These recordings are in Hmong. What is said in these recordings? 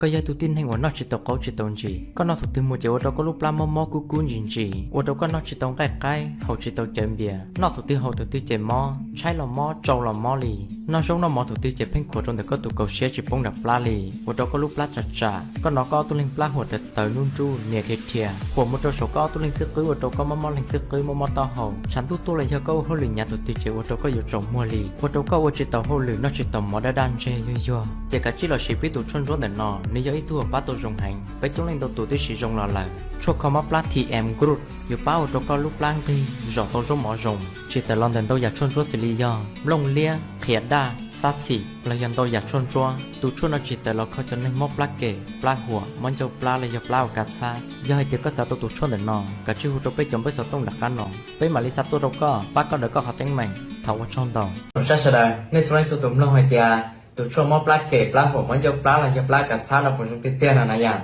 Koj yog tus tib neeg uas noj tsis tau qaub tsis tau ntsis, koj noj thaum twg mus ces ua rau koj lub plab mob mob kub kub ntsis ntsis, ua rau koj noj tsis tau nqaij qaib, haus tsis tau cawv npias, noj thaum twg haus thaum twg ces mob, tshaib los mob, tsau los mob li. Noj zaub noj mov thaum twg ces pheej khuam rau ntawm koj tus kaus siab tsis poob nram plab li, ua rau koj lub plab tsam tsam. Koj hnov koj ob tug leeg plab huam tawv tawv nruj nruj nias dhia dhia, huam mus rau saum koj ob tug leeg xib qwb ua rau koj mob mob leeg xib qwb mob mob taub hau. Tshav ntuj tuaj los yog koj ua hauj lwm hnyav thaum twg ces ua rau koj yuav tsaus muag li, ua rau koj ua tsis tau hauj lwm noj tsis tau mov dab dab ntseg yuag yuag. Ces kav tsij los siv peb tus tshuaj ntsuab ntawm no, nws yog ib tug uas pab tau zoo heev, peb coob leej ntau tus twb siv zoo los lawm. Tshuaj kho mob plab T M Groot yuav pab ua rau koj lub plab nqig zom tau zaub mov zoo. Tsis tawm los ntawm ntau yam tshuaj ntsuab xws li yog nplooj liab, qhiav daj, xab txhim los yog ntau yam tshuaj ntsuab. Tus tshuaj no tsis tawm los kho cov neeg mob plab kem, plab huam, mob ncauj plab los yog plab uas kav txhab. Yog hais tias koj xav tau tus tshuaj ntawm no, kav tsij hu rau peb cov npawb xov tooj nram qab no, peb mam li xa tuaj rau koj, pab koj daws koj qhov teeb meem. Thov ua tsaug ntau. Sawv daws, nej txhua leej txhua tus mloog hais tias tus tshuaj mob plab kem, plab huam, mob ncauj plab los yog plab kav txhab no puas zoo tiag tiag no na yom?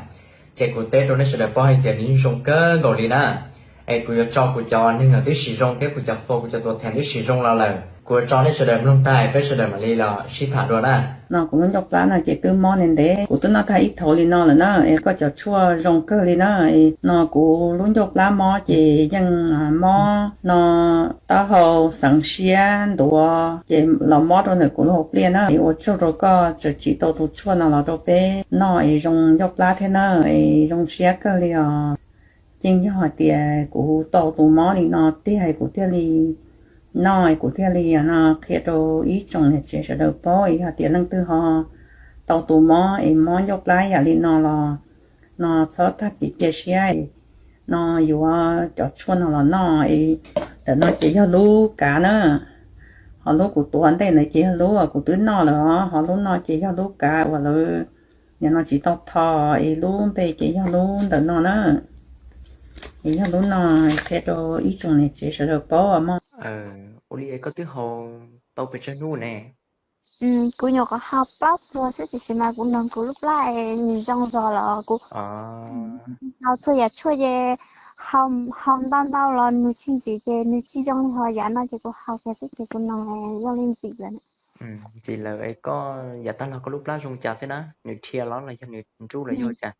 Ces kuv teb rau nej sawv daws paub hais tias nws yeej zoo kawg nkaus li na. Es kuv yuav tso kuv cov neeg uas twb siv zoo thiab kuv cov fo kuv cov tuam theem twb siv zoo los lawm, kuv yuav tso nej sawv daws mloog tag peb sawv daws mam li los sib tham dua na. No kuv lub ncauj plab no ces twb mob ntev ntev, kuv twb noj tag ib thaum li no lawm na, es koj cov tshuaj zoo kawg li na. No kuv lub ncauj plab mob ces yeej mob no, taub hau xeev siab ntuav ces los mob rau ntawm kuv lub hauv pliaj na. Es ua tsaug rau koj tseem tsim tau tus tshuaj no los rau peb noj es zoo ncauj plab thiab na, es zoo siab kawg li os. Yeej yog hais tias kuv tau tus mob li no tiag kuv thiaj li noj, kuv thiaj li no qhia rau ib tsoom niam tsev sawv daws paub, es yog tias leej twg ho tau tus mob es mob ncauj plab yam li no los no txhob tag kev cia siab. No yuav cov tshuaj no los noj es ntawm no ces yog lub kav na, ho lub kuv tuav ntej ntawd ces yog lub kuv twb noj lawm os, ho lub no ces yog lub kav uas lawv nim no tsis tau tho, es lub npe ces yog lub ntawm no na. Es yog lub no qhia rau ib tsoom niam tsev sawv daws paub mog. Ua li koj twb haus tau pes tsawg hnub ne? Kuv nyuam qhuav haus plaub hlis xwb tiam sis mas kuv noog kuv lub plab es nws zoo zog los kuv haus txhua yam tshuaj ces haus ntau ntau los nws tsis ntxim ces nws tsis zoo li ho yav no ces kuv haus kiag xwb ces kuv noog zoo li ntxim lawm. Ntxim lawm es koj yav tag los koj lub plab zoo cas xwb na, nws dhia los los yog nws nruj los yog cas?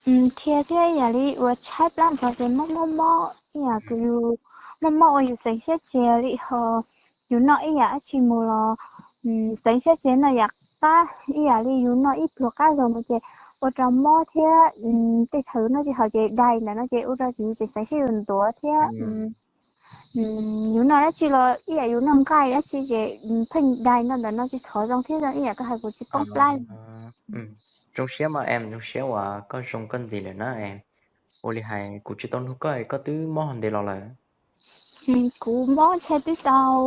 Dhia thiab ib yam li uas tshaib plab nrho ces mob mob mob ib yam kuv yus mob mob ua yus xeev siab tseg li ho yus noj ib yam dab tsi mus los xeev siab tseg noj yam qab ib yam li yus noj ib pluag qab zog mus ces ua rau mob thiab tej thaum yus noj tsis haum ces dai ntawm no ces ua rau yus tseem xeev siab yus ntuav thiab yus noj dab tsi los ib yam yus noj nqaij dab tsi ces pheej dai ntawm no tsis thov zoo thiab zoo ib yam koj hais kuv tsis poob plab. Zoo siab mas em, zoo siab uas koj zoo koj ntxim lawm na em. Ua li hais kuv tsis tau nug koj es koj twb mob ho ntev los lawm? Kuv mob ntshai twb tau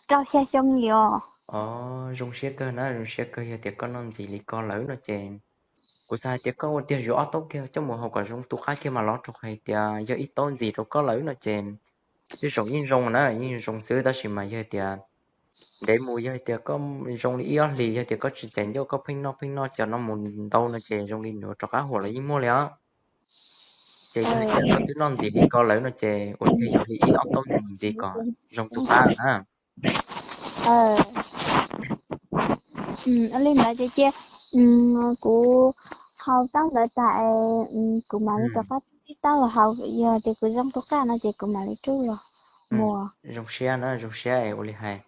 rau xya xyoo li os. Os, zoo siab kawg na, zoo siab kawg. Yog tias koj noj ntxim li ko lawm no ces kuv xav hais tias koj ua tiag yuav ob taub kiag coj mus haus kom zoo tu qab kiag mas los, rau qhov hais tias yog ib taub ntxim rau koj lawm no ces tej zaum yeej zoo na, yeej zoo xwb, tab sis mas yog hais tias ntev mus, yog hais tias koj zoo li ib ob hlis, yog tias koj tsis cais ncauj, koj pheej noj pheej noj cov no mus ntau no ces zoo li nws rov qab huam los yeej muaj li os. Ces yog hais tias koj twb noj ntxim li ko lawm no ces ua tiag yuav li ib ob taub mus ntxiv kom zoo tu qab na. Li ntawd ces cia kuv haus taub ntawd tas es kuv mam li rov qab tib taub los haus, yog tias kuv zoo tu qab no ces kuv mam li rub los mus. Zoo siab na, zoo siab es ua li hais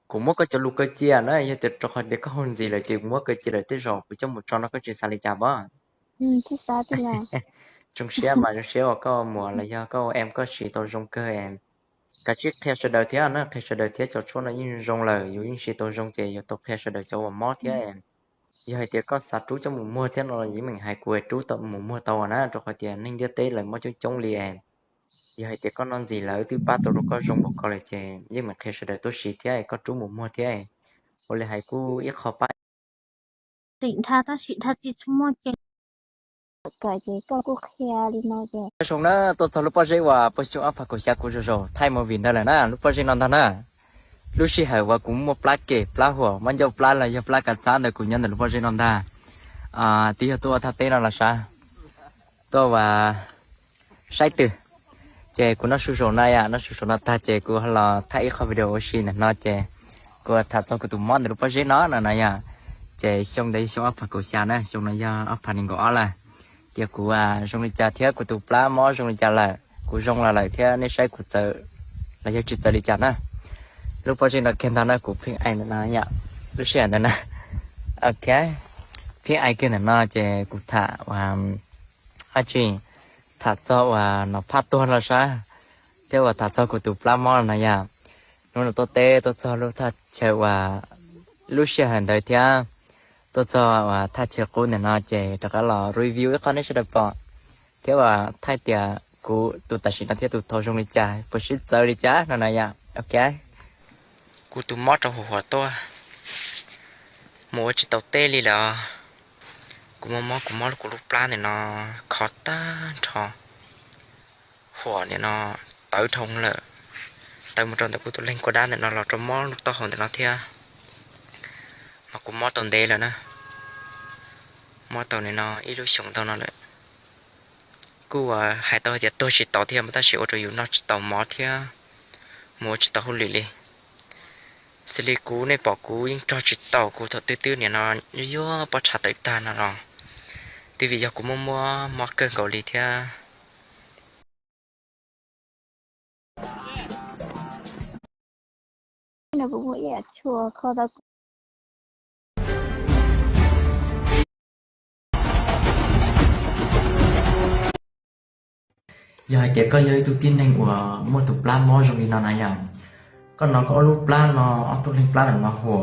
kuv muab koj cov lus kaw cia na, yog tias rau qhov tias koj haus ntxim lawm ces kuv muab kaw cia lawm tej zaum kuv coj mus tso no koj tsis xav li cas pab. Zoo siab mas zoo siab uas koj muam los yog koj em koj siv tau zoo kawg es kav tsij qhia sawv daws thiab na, qhia sawv daws thiab, cov tshuaj no yeej zoo lawm, yus yeej siv tau zoo ces yuav tau qhia sawv daws cov uas mob thiab. Yog hais tias koj xav rub coj mus muag thiab no los yeej meem hais kuv es rub tau mus muag tau na, rau qhov tias neeg ntiaj teb lawv mob coob coob li. Yog hais tias koj noj ntxim lawm twb pab tau rau koj zoo npaum ko lawm ces yeej meem qhia sawv daws tuaj siv thiab koj rub mus muag thiab. Ua li hais kuj ib qho pab. Txim dhau tab sis dhau tsis tshua muaj ces koj kuj qhia li no ces. Zoo na, tuaj txog lub pob zeb uas pawg xyoo ob phav kaum xya kuv zaum zaum thaij movie ntawd lawm na, lub pob zeb no ntag na. Lub sij hawm uas kuv muaj plab kem plab huam mob ncauj plab los yog plab kav txhab ntawd kuv nyob ntawm lub pob zeb no ntag. Twb yog tuaj ua thaj teb no los sav, tuaj ua saib twg. Ces kuv noj su zaum no yom, noj su zaum no tag ces kuv los thaij ib qho video ua si ntawm no ces kuv tham txog kuv tus mob ntawm lub pob zeb no no na yom. Ces xyoo ntawd yog xyoo ob phav kaum xya na, xyoo no yog ob phav nees nkaum ob lawm. Tias kuv zoo li cas thiab kuv tus plab mob zoo li cas lawm, kuv zoo los lawm thiab nej saib kuv txawv los yog tsis txawv li cas na. Lub pob zeb no kiag ntag na, kuv pheej aim ntawm no yom, lub sij hawm ntawd na. Ok, pheej aim kiag ntawm no ces kuv tham ua, ab tsi, tham txog uas Nom Phaj tuag no sab, thiab uas tham txog kuv tus plab mob no yom. Hnub no tuaj teb tuaj txog lub thaj chaw uas lub sij hawm ntawd thiab tuaj txog uas thaj chaw qub ntawm no ces rov qab los review ib qho nej sawv daws pom, thiab uas thaij tias kuv tus tam sim no thiab tus thaud zoo li cas, puas sib txawv li cas no na yom. Ok, kuv tus mob rau huam huam tuaj, mus ua tsis tau teb li lawm. Kuv mob mob, kuv mob kuv lub plab ntawm no khov tag nrho, huam nim no tawv dhau lawm, tawv mus rau ntawm kuv tus leeg kua dab ntawm no los rau mob lub taub hau ntawm no thiab. Mas kuv mob tau ntev lawm na, mob tau nim no ib lub xyoos ntau no lawm. Kuj uas hais tau tias tuag tsis tau thiab mas tab sis ua rau yus noj tsis tau mov thiab mus ua tsis tau hauj lwm li. Xws li kuv, nej pom kuv yeej rog tsis tau, kuv thaum twg twb nim no yuag yuag pob tsha tawm tag no los twb vim yog kuv muaj muaj mob kawg nkaus li thiab. Yog hais tias koj yog ib tug tib neeg uas muaj tus plab mob zoo li no na yom, koj hnov koj ob lub plab no, ob tug leeg plab ntawm no huam,